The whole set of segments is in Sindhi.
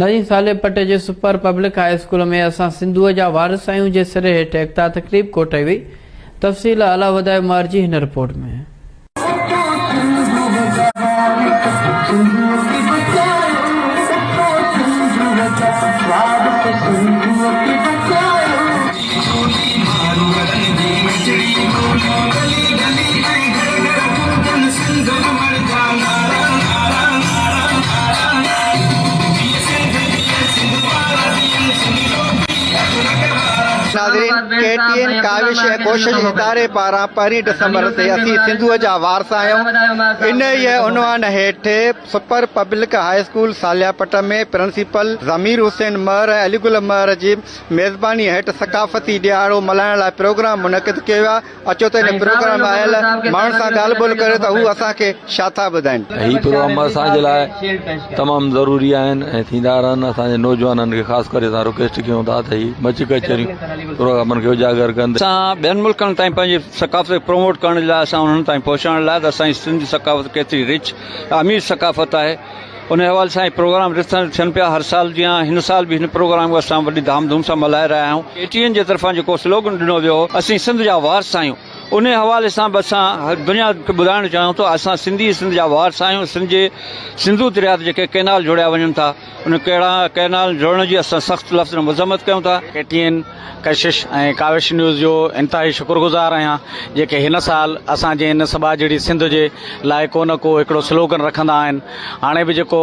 نئين صالح پٽ جي سپر پبلڪ هاء اسڪول ۾ اسان سنڌوء جا وارث آهيون جي سري هيٺ ايڪتا تقريب ڪوٺائي وئي. تفصيل اعليٰ وڌايو مارجي هن رپورٽ ۾. ناظرين ڪي ٽي اين ڪاوش ۽ ڪوشش اداري پاران پهرين ڊسمبر تي اسين سنڌوء جا وارث آهيون انهيء عنوان هيٺ super public high school Saliha Pat ۾ principal Zamir Hussain Mahar ۽ Ali Gul Mahar جي ميزباني هيٺ ثقافتي ڏهاڙو ملهائڻ لاء پروگرام منعقد ڪيو ويو اچو ته هن پروگرام ۾ آيل ماڻهن سان ڳالهه ٻولهه ڪريو ته هو اسان کي ڇا ٿا ٻڌائين. هي پروگرام اسان جي لاء تمام ضروري آهن ۽ ٿيندا رهن اسان جي نوجوانن کي خاص ڪري اسان رڪويسٽ ڪيون ٿا ته هي مچ ڪچهريون پروگرامن کي اجاگر ڪن. اسان ٻين ملڪن تائين پنهنجي ثقافت کي پروموٽ ڪرڻ جي لاء اسان انهن تائين پهچائڻ لاء ته اسان جي سنڌ جي ثقافت ڪيتري رچ امير ثقافت آهي ان حوالي سان هي پروگرام رٿن ٿين پيا هر سال جيان هن سال به هن پروگرام کي اسان وڏي ڌام ڌوم سان ملهائي رهيا آهيون اي ٽي اين جي طرفان جيڪو سلوگن ڏنو ويو هو اسين سنڌ جا وارث آهيون ان حوالي سان به اسان دنيا کي ٻڌائڻ چاهيون ٿو اسان سنڌي سنڌ جا وارث آهيون سنڌ جي سنڌو درياء تي جيڪي ڪئنال جوڙيا وڃن ٿا ان ڪهڙا ڪئنال جوڙڻ جي اسان سخت لفظ ۾ مذمت ڪيون ٿا. K T N Kashish ۽ Kawish news جو انتهائي شڪر گذار آهيان جيڪي هن سال اسان جي هن سٻاجهڙي سنڌ جي لاء ڪو نه ڪو هڪڙو سلوگن رکندا آهن هاڻي به جيڪو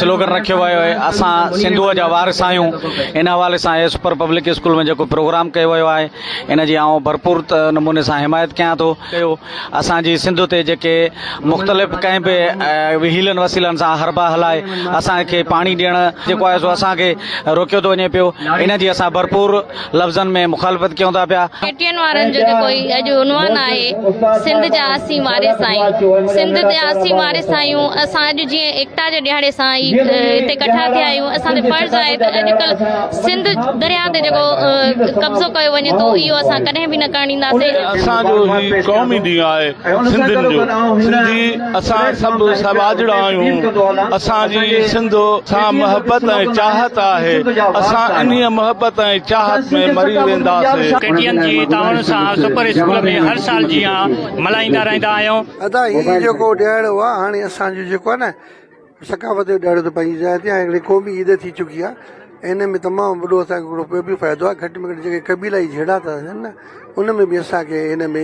سلوگن رکيو ويو آهي اسان سنڌوء جا وارث آهيون ان حوالي سان هي سپر پبلڪ اسڪول ۾ جيڪو پروگرام ڪيو ويو آهي ان جي آئون ڀرپور نموني سان حمايت ڪيان ٿو ڪيو اسان جي سنڌ تي جيڪي مختلف ڪنهن به حيلن وسيلن سان حربا هلائي اسان کي پاڻي ڏيڻ جيڪو آهي سو اسان کي روڪيو ٿو وڃي پيو ان جي اسان ڀرپور لفظن ۾ مخالفت ڪيون ٿا پيا. ڪي ٽي اين وارن جو جيڪو هي اڄ عنوان آهي سنڌ جا اسين وارث آهيون سنڌ جا اسين وارث آهيون اسان اڄ جيئن ايڪتا جي ڏهاڙي سان هي هتي ڪٺا ٿيا آهيون اسان تي فرض آهي ته اڄڪلهه سنڌ درياء تي جيڪو قبضو ڪيو وڃي ٿو اهو اسان ڪڏهن به نه ڪرڻ ڏينداسين. اسان جو هي قومي ڏينهن آهي سنڌين جو سنڌي اسان سڀ سٻاجهڙا آهيون اسان جي سنڌ سان محبت ۽ چاهت آهي اسان انهيء محبت ۽ چاهت ۾ مري وينداسين. ڪي ٽي اين جي تعاون سان سپر اسڪول ۾ هر سال جيان ملهائيندا رهندا آهيون. ادا هي جيڪو ڏهاڙو آ هاڻي اسان جو جيڪو آ نه ثقافت جو ڏهاڙو ته پنهنجي جاء تي آهي هڪڙي قومي عيد ٿي چڪي آهي ان ۾ تمام وڏو اسان کي هڪڙو ٻيو به فائدو آهي گهٽ ۾ گهٽ جيڪي قبيلائي جهيڙا ٿا ٿين نه ان ۾ به اسان کي ان ۾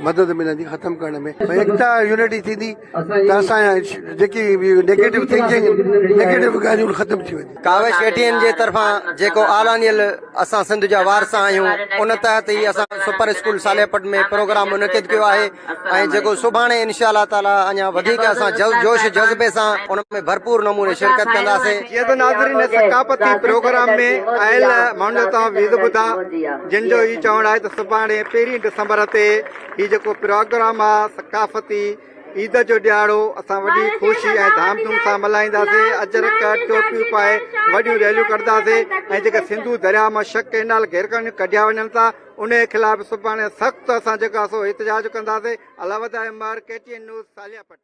مدد ملندي ختم ڪرڻ ۾ ڀئي ايڪتا يونٽي ٿيندي ته اسان جا جيڪي به نيگيٽو ٿنڪنگ نيگيٽو ڳالهيون ختم ٿي وينديون. ڪاوش اي ٽي اين جي طرفان جيڪو اعلانيل اسان سنڌ جا وارث آهيون ان تحت هي اسان سپر اسڪول صالح پٽ ۾ پروگرام منعقد ڪيو آهي ۽ جيڪو سڀاڻي انشاء الله تعالي اڃا وڌيڪ اسان جوش جذبي سان ان ۾ ڀرپور نموني شرڪت ڪنداسين. جيئن ته ناظرين ثقافتي پروگرام ۾ آيل ماڻهن جا توهان ويز ٻڌا جن جو هي چوڻ آهي ته سڀاڻي پهرين ڊسمبر تي هي جيڪو پروگرام آهي ثقافتي عيد جو ڏهاڙو اسان وڏي خوشي ۽ ڌام ڌوم سان ملهائينداسين، اجرڪ، ٽوپيون پائي وڏيون ريليون ڪڍنداسين ۽ جيڪي سنڌو درياء مان شڪ ڪئنال غيرقانوني ڪڍيا وڃن ٿا انهي خلاف سڀاڻي سخت اسان جيڪو آهي سو احتجاج ڪنداسين. Allah Wadhayo Mahar, K T N news, Saliha Pat.